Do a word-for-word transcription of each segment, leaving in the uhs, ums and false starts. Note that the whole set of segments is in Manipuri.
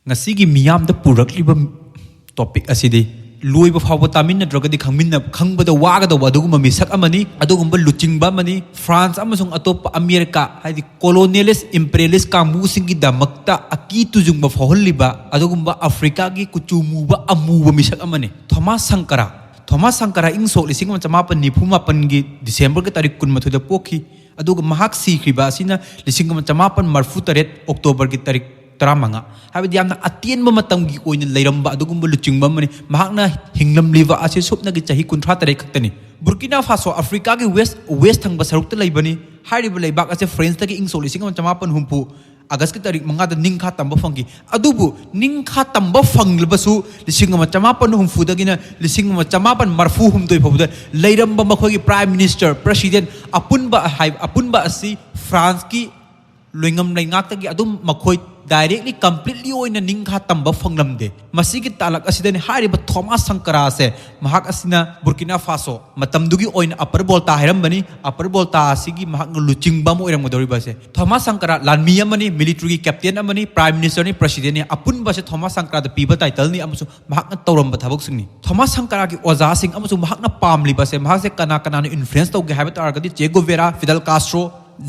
ꯉꯁꯤꯒꯤ ꯃꯤꯌꯥꯝꯗ ꯄꯨꯔꯛꯂꯤꯕ ꯇꯣꯄꯤꯛ ꯑꯁꯤꯗꯤ ꯂꯣꯏꯕ ꯐꯥꯎꯕ ꯇꯥꯃꯤꯟꯅꯗ꯭ꯔꯒꯗꯤ ꯈꯪꯃꯤꯟꯅ ꯈꯪꯕꯗ ꯋꯥꯒꯗꯧꯕ ꯑꯗꯨꯒꯨꯝꯕ ꯃꯤꯁꯛ ꯑꯃꯅꯤ꯫ ꯑꯗꯨꯒꯨꯝꯕ ꯂꯨꯆꯤꯡꯕ ꯑꯃꯅꯤ꯫ ꯐ꯭ꯔꯥꯟꯁ ꯑꯃꯁꯨꯡ ꯑꯇꯣꯞꯄ ꯑꯃꯦꯔꯤꯀꯥ, ꯍꯥꯏꯗꯤ ꯀꯣꯂꯣꯅꯤꯌꯦꯂꯤꯁ, ꯏꯝꯄꯤꯔꯤꯌꯦꯂꯤꯁ ꯀꯥꯡꯕꯨꯁꯤꯡꯒꯤꯗꯃꯛꯇ ꯑꯀꯤ ꯇꯨꯖꯨꯡꯕ ꯐꯥꯎꯍꯜꯂꯤꯕ ꯑꯗꯨꯒꯨꯝꯕ ꯑꯐ꯭ꯔꯤꯀꯥꯒꯤ ꯀꯨꯆꯨ ꯃꯨꯕ ꯑꯃꯨꯕ ꯃꯤꯁꯛ ꯑꯃꯅꯤ ꯊꯣꯃꯥꯁ ꯁꯪꯀꯔꯥ꯫ ꯊꯣꯃꯥꯁ ꯁꯪꯀꯔꯥ ꯏꯪ ꯁꯣꯛ ꯂꯤꯁꯤꯡ ꯑꯃ ꯆꯃꯥꯄꯟ ꯅꯤꯐꯨ ꯃꯥꯄꯟꯒꯤ ꯗꯤꯁꯦꯝꯕꯔꯒꯤ ꯇꯥꯔꯤꯛ ꯀꯨꯟꯃꯥꯊꯣꯏꯗ ꯄꯣꯛꯈꯤ꯫ ꯑꯗꯨꯒ ꯃꯍꯥꯛ ꯁꯤꯈ꯭ꯔꯤꯕ ꯑꯁꯤꯅ ꯂꯤꯁꯤꯡ ꯑꯃ ꯆꯃꯥꯄꯟ ꯃꯔꯐꯨ ꯇꯔꯦꯠ ꯑꯣꯛꯇꯣꯕꯔꯒꯤ ꯇꯥꯔꯤꯛ ꯇꯔꯥꯃꯉꯥ꯫ ꯍꯥꯏꯕꯗꯤ ꯌꯥꯝꯅ ꯑꯇꯦꯟꯕ ꯃꯇꯝꯒꯤ ꯑꯣꯏꯅ ꯂꯩꯔꯝꯕ ꯑꯗꯨꯒꯨꯝꯕ ꯂꯨꯆꯤꯡꯕ ꯑꯃꯅꯤ꯫ ꯃꯍꯥꯛꯅ ꯍꯤꯡꯂꯝꯂꯤꯕ ꯑꯁꯤ ꯁꯨꯞꯅꯒꯤ ꯆꯍꯤ ꯀꯨꯟꯊ꯭ꯔꯥ ꯇꯔꯦꯠ ꯈꯛꯇꯅꯤ꯫ ꯕꯨꯔꯀꯤꯅꯥ ꯐꯥꯁꯣ ꯑꯐ꯭ꯔꯤꯀꯥꯒꯤ ꯋꯦꯁ, ꯋꯦꯁ ꯊꯪꯕ ꯁꯔꯨꯛꯇ ꯂꯩꯕꯅꯤ꯫ ꯍꯥꯏꯔꯤꯕ ꯂꯩꯕꯥꯛ ꯑꯁꯤ ꯐ꯭ꯔꯦꯟꯁꯇꯒꯤ ꯏꯪ ꯁꯣꯛ ꯂꯤꯁꯤꯡ ꯑꯃ ꯆꯃꯥꯄꯟ ꯍꯨꯝꯐꯨ ꯑꯥꯒꯁꯀꯤ ꯇꯥꯔꯤꯛ ꯃꯉꯥꯗ ꯅꯤꯡꯈꯥ ꯇꯝꯕ ꯐꯪꯈꯤ꯫ ꯑꯗꯨꯕꯨ ꯅꯤꯡꯈꯥ ꯇꯝꯕ ꯐꯪꯂꯕꯁꯨ ꯂꯤꯁꯤꯡ ꯑꯃ ꯆꯃꯥꯄꯟ ꯍꯨꯝꯐꯨꯗꯒꯤꯅ ꯂꯤꯁꯤꯡ ꯑꯃ ꯆꯃꯥꯄꯟ ꯃꯔꯐꯨ ꯍꯨꯝꯗꯣꯏ ꯐꯥꯎꯕꯗ ꯂꯩꯔꯝꯕ ꯃꯈꯣꯏꯒꯤ ꯄ꯭ꯔꯥꯏꯝ ꯃꯤꯅꯤꯁꯇꯔ, ꯄ꯭ꯔꯁꯤꯗꯦꯟ ꯑꯄꯨꯟꯕ ꯍꯥꯏ-, ꯑꯄꯨꯟꯕ ꯑꯁꯤ ꯐ꯭ꯔꯥꯟꯁꯀꯤ ꯂꯣꯏꯉꯝ ꯂꯩꯉꯥꯛꯇꯒꯤ ꯑꯗꯨꯝ ꯃꯈꯣꯏ ꯗꯥꯏꯔꯦꯛꯂꯤ, ꯀꯝꯄ꯭ꯂꯤꯠꯂꯤ ꯑꯣꯏꯅ ꯅꯤꯡꯈꯥ ꯇꯝꯕ ꯐꯪꯂꯝꯗꯦ꯫ ꯃꯁꯤꯒꯤ ꯇꯥꯂꯛ ꯑꯁꯤꯗꯅꯤ ꯍꯥꯏꯔꯤꯕ ꯊꯣꯃꯥꯁ ꯁꯪꯀꯔꯥꯁꯦ, ꯃꯍꯥꯛ ꯑꯁꯤꯅ ꯕꯨꯔꯀꯤꯅꯥ ꯐꯥꯁꯣ, ꯃꯇꯝꯗꯨꯒꯤ ꯑꯣꯏꯅ ꯑꯄꯔ ꯕꯣꯜꯇꯥ ꯍꯥꯏꯔꯝꯕꯅꯤ, ꯑꯄꯔ ꯕꯣꯜꯇꯥ ꯑꯁꯤꯒꯤ ꯃꯍꯥꯛꯅ ꯂꯨꯆꯤꯡꯕ ꯑꯃ ꯑꯣꯏꯔꯝꯒꯗꯧꯔꯤꯕ ꯑꯁꯦ꯫ ꯊꯣꯃꯥꯁ ꯁꯪꯀꯔꯥ ꯂꯥꯟꯃꯤ ꯑꯃꯅꯤ, ꯃꯤꯂꯤꯇꯔꯤꯒꯤ ꯀꯦꯞꯇꯦꯟ ꯑꯃꯅꯤ, ꯄ꯭ꯔꯥꯏꯝ ꯃꯤꯅꯤꯁꯇꯔꯅꯤ, ꯄ꯭ꯔꯁꯤꯗꯦꯟꯅꯤ꯫ ꯑꯄꯨꯟꯕꯁꯦ ꯊꯣꯃꯥꯁ ꯁꯪꯀꯔꯥꯗ ꯄꯤꯕ ꯇꯥꯏꯇꯜꯅꯤ ꯑꯃꯁꯨꯡ ꯃꯍꯥꯛꯅ ꯇꯧꯔꯝꯕ ꯊꯕꯛꯁꯤꯡꯅꯤ꯫ ꯊꯣꯃꯥꯁ ꯁꯪꯀꯔꯥꯒꯤ ꯑꯣꯖꯥꯁꯤꯡ ꯑꯃꯁꯨꯡ ꯃꯍꯥꯛꯅ ꯄꯥꯝꯂꯤꯕꯁꯦ, ꯃꯍꯥꯛꯁꯦ ꯀꯅꯥ ꯀꯅꯥꯅ ꯏꯟꯐ꯭ꯂꯨꯌꯦꯟꯁ ꯇꯧꯒꯦ ꯍꯥꯏꯕ ꯇꯥꯔꯒꯗꯤ ꯆꯦ ꯒꯨꯚꯦꯔꯥ, ꯐꯤꯗꯦꯜ ꯀꯥꯁꯇ꯭ꯔꯣ,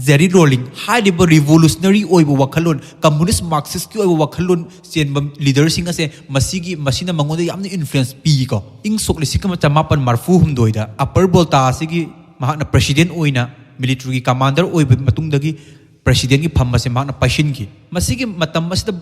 ꯖꯦꯔꯤ ꯔꯣꯂꯤꯡ ꯍꯥꯏꯔꯤꯕ ꯔꯤꯚꯣꯂꯨꯁꯅꯔꯤ ꯑꯣꯏꯕ ꯋꯥꯈꯜꯂꯣꯟ, ꯀꯝꯃꯨꯅꯤꯁ ꯃꯥꯔꯛꯁꯤꯁꯀꯤ ꯑꯣꯏꯕ ꯋꯥꯈꯜꯂꯣꯟ ꯆꯦꯟꯕ ꯂꯤꯗꯔꯁꯤꯡ ꯑꯁꯦ ꯃꯁꯤꯒꯤ, ꯃꯁꯤꯅ ꯃꯉꯣꯟꯗ ꯌꯥꯝꯅ ꯏꯟꯐ꯭ꯂꯨꯌꯦꯟꯁ ꯄꯤꯀꯣ꯫ ꯏꯪ ꯁꯣꯛ ꯂꯤꯁꯤꯡ ꯑꯃ ꯆꯃꯥꯄꯟ ꯃꯔꯐꯨ ꯍꯨꯝꯗꯣꯏꯗ ꯑꯄꯔ ꯕꯣꯜꯇꯥ ꯑꯁꯤꯒꯤ ꯃꯍꯥꯛꯅ ꯄ꯭ꯔꯁꯤꯗꯦꯟ ꯑꯣꯏꯅ, ꯃꯤꯂꯤꯇꯔꯤꯒꯤ ꯀꯃꯥꯟꯗꯔ ꯑꯣꯏꯕ ꯃꯇꯨꯡꯗꯒꯤ ꯄ꯭ꯔꯁꯤꯗꯦꯟꯒꯤ ꯐꯝ ꯑꯁꯦ ꯃꯍꯥꯛꯅ ꯄꯥꯏꯁꯤꯟꯈꯤ꯫ ꯃꯁꯤꯒꯤ ꯃꯇꯝ ꯑꯁꯤꯗ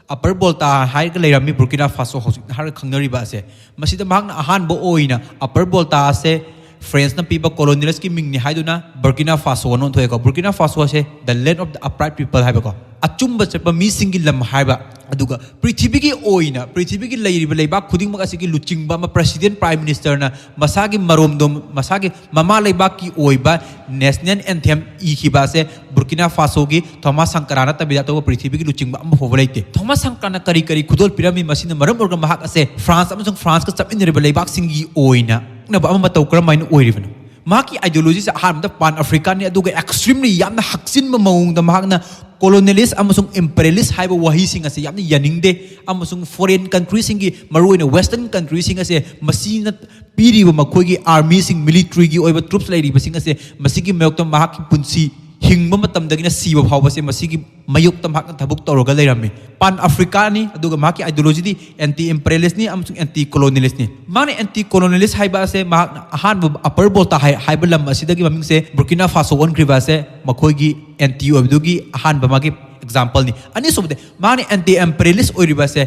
ꯑꯄꯔ ꯕꯣꯜꯇꯥ ꯍꯥꯏꯔꯒ ꯂꯩꯔꯝꯃꯤ ꯕꯨꯔꯀꯤꯅꯥ ꯐꯥꯁꯣ, ꯍꯧꯖꯤꯛ ꯍꯥꯏꯔꯒ ꯈꯪꯅꯔꯤꯕ ꯑꯁꯦ꯫ ꯃꯁꯤꯗ ꯃꯍꯥꯛꯅ ꯑꯍꯥꯟꯕ ꯑꯣꯏꯅ ꯑꯄꯔ ꯕꯣꯜꯇꯥ ꯑꯁꯦ ꯐ꯭ꯔꯦꯟꯁꯅ ꯄꯤꯕ ꯀꯣꯂꯣꯅꯤꯌꯦꯂꯤꯁꯀꯤ ꯃꯤꯡꯅꯤ ꯍꯥꯏꯗꯨꯅ ꯕꯨꯔꯀꯤꯅꯥ ꯐꯥꯁꯣ ꯑꯅ ꯑꯣꯟꯊꯣꯛꯑꯦꯀꯣ꯫ ꯕꯨꯔꯀꯤꯅꯥ ꯐꯥꯁꯣ ꯑꯁꯦ the land of the upright people ꯍꯥꯏꯕꯀꯣ, ꯑꯆꯨꯝꯕ ꯆꯠꯄ ꯃꯤꯁꯤꯡꯒꯤ ꯂꯝ ꯍꯥꯏꯕ꯫ ꯑꯗꯨꯒ ꯄ꯭ꯔꯤꯊꯤꯕꯤꯒꯤ ꯑꯣꯏꯅ, ꯄ꯭ꯔꯤꯊꯤꯕꯤꯒꯤ ꯂꯩꯔꯤꯕ ꯂꯩꯕꯥꯛ ꯈꯨꯗꯤꯡꯃꯛ ꯑꯁꯤꯒꯤ ꯂꯨꯆꯤꯡꯕ ꯑꯃ, ꯄ꯭ꯔꯁꯤꯗꯦꯟ, ꯄ꯭ꯔꯥꯏꯝ ꯃꯤꯅꯤꯁꯇꯔꯅ ꯃꯁꯥꯒꯤ ꯃꯔꯣꯝꯗꯣꯝ, ꯃꯁꯥꯒꯤ ꯃꯃꯥ ꯂꯩꯕꯥꯛꯀꯤ ꯑꯣꯏꯕ ꯅꯦꯁꯅꯦꯜ ꯑꯦꯟꯊꯦꯝ ꯏꯈꯤꯕ ꯑꯁꯦ ꯕꯨꯔꯀꯤꯅꯥ ꯐꯥꯁꯣꯒꯤ ꯊꯣꯃꯥꯁ ꯁꯪꯀꯔꯥ ꯅꯠꯇꯕꯤꯗ ꯑꯇꯣꯞꯄ ꯄ꯭ꯔꯤꯊꯤꯕꯤꯒꯤ ꯂꯨꯆꯤꯡꯕ ꯑꯃ ꯐꯥꯎꯕ ꯂꯩꯇꯦ꯫ ꯊꯣꯃꯥꯁ ꯁꯪꯀꯔꯥꯅ ꯀꯔꯤ ꯀꯔꯤ ꯈꯨꯗꯣꯜ ꯄꯤꯔꯝꯃꯤ? ꯃꯁꯤꯅ ꯃꯔꯝ ꯑꯣꯏꯔꯒ ꯃꯍꯥꯛ ꯑꯁꯦ ꯐ꯭ꯔꯥꯟꯁ ꯑꯃꯁꯨꯡ ꯐ꯭ꯔꯥꯟꯁꯀ ꯆꯠꯃꯤꯟꯅꯔꯤꯕ ꯂꯩꯕꯥꯛꯁꯤꯡꯒꯤ ꯑꯣꯏꯅ ꯑꯀꯛꯅꯕ ꯑꯃ ꯃꯇꯧ ꯀꯔꯝꯍꯥꯏꯅ ꯑꯣꯏꯔꯤꯕꯅꯣ? ꯃꯍꯥꯛꯀꯤ ꯑꯥꯏꯗꯤꯌꯣꯂꯣꯖꯤꯁꯦ ꯑꯍꯥꯟꯕꯗ ꯄꯥꯟ ꯑꯐ꯭ꯔꯤꯀꯥꯟꯅꯤ, ꯑꯗꯨꯒ ꯑꯦꯛꯁꯇ꯭ꯔꯤꯝꯂꯤ ꯌꯥꯝꯅ ꯍꯛꯆꯤꯟꯕ ꯃꯑꯣꯡꯗ ꯃꯍꯥꯛꯅ ꯀꯣꯂꯣꯅꯤꯌꯦꯂꯤꯁ ꯑꯃꯁꯨꯡ ꯏꯝꯄꯦꯔꯤꯌꯦꯂꯤꯁ ꯍꯥꯏꯕ ꯋꯥꯍꯩꯁꯤꯡ ꯑꯁꯦ ꯌꯥꯝꯅ ꯌꯥꯅꯤꯡꯗꯦ, ꯑꯃꯁꯨꯡ ꯐꯣꯔꯦꯟ ꯀꯟꯇ꯭ꯔꯤꯁꯤꯡꯒꯤ, ꯃꯔꯨꯑꯣꯏꯅ ꯋꯦꯁꯇꯔꯟ ꯀꯟꯇ꯭ꯔꯤꯁꯤꯡ ꯑꯁꯦ ꯃꯁꯤꯅ ꯄꯤꯔꯤꯕ ꯃꯈꯣꯏꯒꯤ ꯑꯥꯔꯃꯤꯁꯤꯡ, ꯃꯤꯂꯤꯇ꯭ꯔꯤꯒꯤ ꯑꯣꯏꯕ ꯇ꯭ꯔꯨꯞꯁ ꯂꯩꯔꯤꯕꯁꯤꯡ ꯑꯁꯦ ꯃꯁꯤꯒꯤ ꯃꯥꯌꯣꯛꯇ ꯃꯍꯥꯛꯀꯤ ꯄꯨꯟꯁꯤ ꯍꯤꯡꯕ ꯃꯇꯝꯗꯒꯤꯅ ꯁꯤꯕ ꯐꯥꯎꯕꯁꯦ ꯃꯁꯤꯒꯤ ꯃꯥꯌꯣꯛꯇ ꯃꯍꯥꯛꯅ ꯊꯕꯛ ꯇꯧꯔꯒ ꯂꯩꯔꯝꯃꯤ꯫ ꯄꯥꯟ ꯑꯐ꯭ꯔꯤꯀꯥꯅꯤ, ꯑꯗꯨꯒ ꯃꯍꯥꯛꯀꯤ ideologyꯗꯤ anti imperialistꯅꯤ ꯑꯃꯁꯨꯡ anti colonialistꯅꯤ꯫ ꯃꯥꯅ anti colonialist ꯍꯥꯏꯕ ꯑꯁꯦ ꯃꯍꯥꯛꯅ ꯑꯍꯥꯟꯕ ꯑꯄꯔ ꯕꯣꯜꯇꯥ ꯍꯥꯏ-, ꯍꯥꯏꯕ ꯂꯝ ꯑꯁꯤꯗꯒꯤ ꯃꯃꯤꯡꯁꯦ ꯕꯨꯔꯀꯤꯅꯥ ꯐꯥꯁꯣ ꯑꯣꯟꯈ꯭ꯔꯤꯕ ꯑꯁꯦ ꯃꯈꯣꯏꯒꯤ anti ꯑꯣꯏꯕꯗꯨꯒꯤ ꯑꯍꯥꯟꯕ ꯃꯥꯒꯤ exampleꯅꯤ꯫ ꯑꯅꯤꯁꯨꯕꯗꯤ ꯃꯥꯅ anti imperialist ꯑꯣꯏꯔꯤꯕ ꯑꯁꯦ